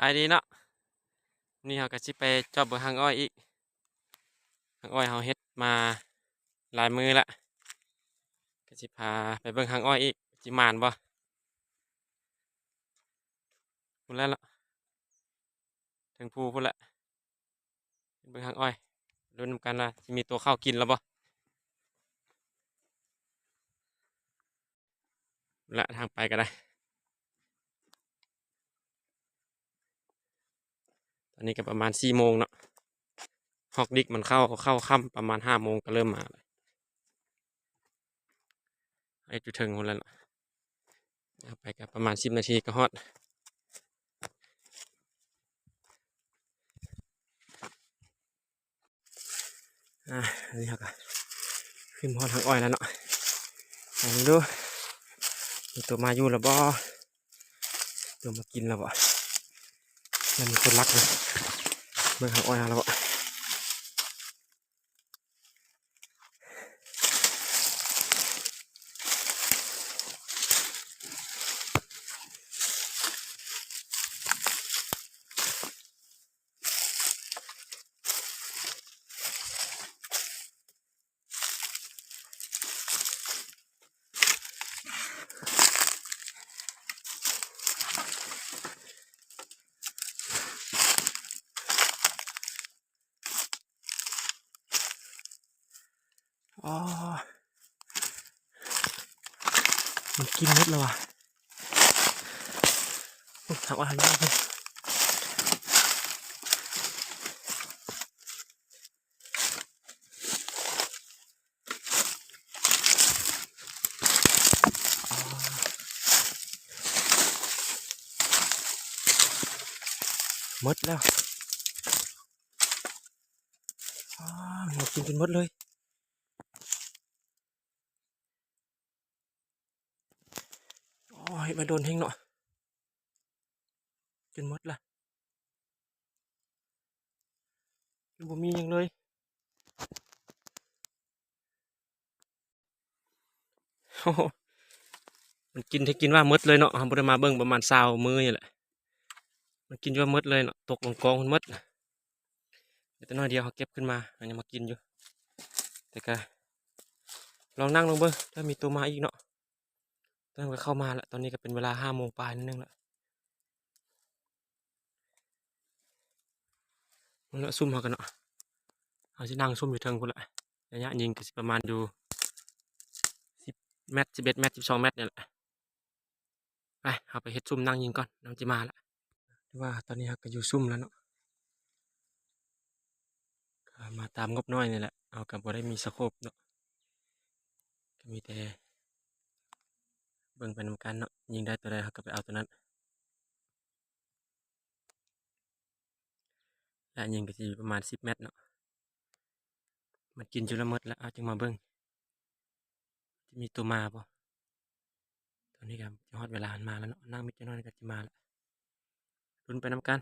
ບາຍດີເນາະ ມື້ນີ້ເຮົາກໍຊິໄປຈອບເບິ່ງຮັງອ້ອຍອີກ. ຮັງອ້ອຍເຮົາເຮັດມາຫຼາຍມື້ລະ ກໍຊິພາໄປເບິ່ງຮັງອ້ອຍອີກ ຊິໝານບໍ່? ພຸ້ນແຫຼະເນາະ ເທິງພູພຸ້ນແຫຼະ. ເບິ່ງຮັງອ້ອຍ ລຸ້ນນຳກັນວ່າຊິມີຕົວເຂົ້າກິນແລ້ວບໍ່? ລະທາງໄປກໍໄດ້ ຕອນນີ້ກໍປະມານສີ່ໂມງເນາະ ຮອກດິກມັນເຂົ້າ ເຂົ້າຄ່ຳປະມານຫ້າໂມງກໍເລີ່ມມາແລ້ວ. ເຮັດຢູ່ເທິງພຸ້ນແຫຼະເນາະ ເອົາໄປກໍປະມານສິບນາທີກໍຮອດ. ອ່າ ອັນນີ້ເຮົາກໍຂຶ້ນຮອດຮັງອ້ອຍແລ້ວເນາະ ລອງເບິ່ງດູ ມີຕົວມາຢູ່ແລ້ວບໍ່? ຕົວມາກິນແລ້ວບໍ່? ຍັງມີຄົນລັກຢູ່ ເບິ່ງຮັງອ້ອຍເຮົາແລ້ວບໍ່? ອໍ ມັນກິນໝົດແລ້ວຫວາ. ໂອ້ ທາງອອກທາງນັ້ນ ໝົດແລ້ວ. ອ້າ ມັນກິນຈົນໝົດເລີຍ. ໂອ້ຍ ມາດົນແຮງເນາະ ຈົນໝົດລະ ບໍ່ມີຫຍັງເລີຍ. ໂອ້ໂຫ ມັນກິນ ເຮັດກິນວ່າໝົດເລີຍເນາະ ເຮົາບໍ່ໄດ້ມາເບິ່ງປະມານຊາວມື້ນີ້ແຫຼະ ມັນກິນຈົນວ່າໝົດເລີຍເນາະ ຕົກລົງກອງພຸ້ນໝົດ. ເຫລືອແຕ່ໜ້ອຍດຽວ ເຮົາເກັບຂຶ້ນມາ ເຮົາຍັງມາກິນຢູ່ ແຕ່ກະລອງນັ່ງລົງເບິ່ງ ຖ້າມີໂຕມາອີກເນາະ. ຕອນນັ້ນກໍເຂົ້າມາລະ ຕອນນີ້ກໍເປັນເວລາຫ້າໂມງປາຍໜ້ອຍໜຶ່ງລະ. ມັນລະຊຸ່ມເຮົາກັນເນາະ ເຮົາຊິນັ່ງຊຸ່ມຢູ່ເທິງພຸ້ນລະ ໄລຍະຍິງກໍຊິປະມານຢູ່ສິບແມັດ ສິບເອັດແມັດ ສິບສອງແມັດນີ້ແຫຼະ. ໄປ ເຮົາໄປເຮັດຊຸ່ມນັ່ງຍິງກ່ອນ ນ້ຳຊິມາລະ. ຖືວ່າຕອນນີ້ເຮົາກໍຢູ່ຊຸ່ມແລ້ວເນາະ ກໍມາຕາມງົບໜ້ອຍນີ້ແຫຼະ ເຮົາກໍບໍ່ໄດ້ມີສະໂຄບເນາະ ກໍມີແຕ່ເບິ່ງໄປນຳກັນເນາະ ຍິງໄດ້ໂຕໃດເຮົາກໍໄປເອົາໂຕນັ້ນ. ລະຍິງກໍຊິຢູ່ປະມານສິບແມັດເນາະ ມັນກິນຈົນລະໝົດລະ ເຮົາຈຶ່ງມາເບິ່ງ ຈະມີໂຕມາບໍ່. ຕອນນີ້ກໍຈະຮອດເວລາມັນມາແລ້ວເນາະ ນັ່ງມິດຈັກໜ້ອຍກໍຈະມາລະ ລຸ້ນໄປນຳກັນ.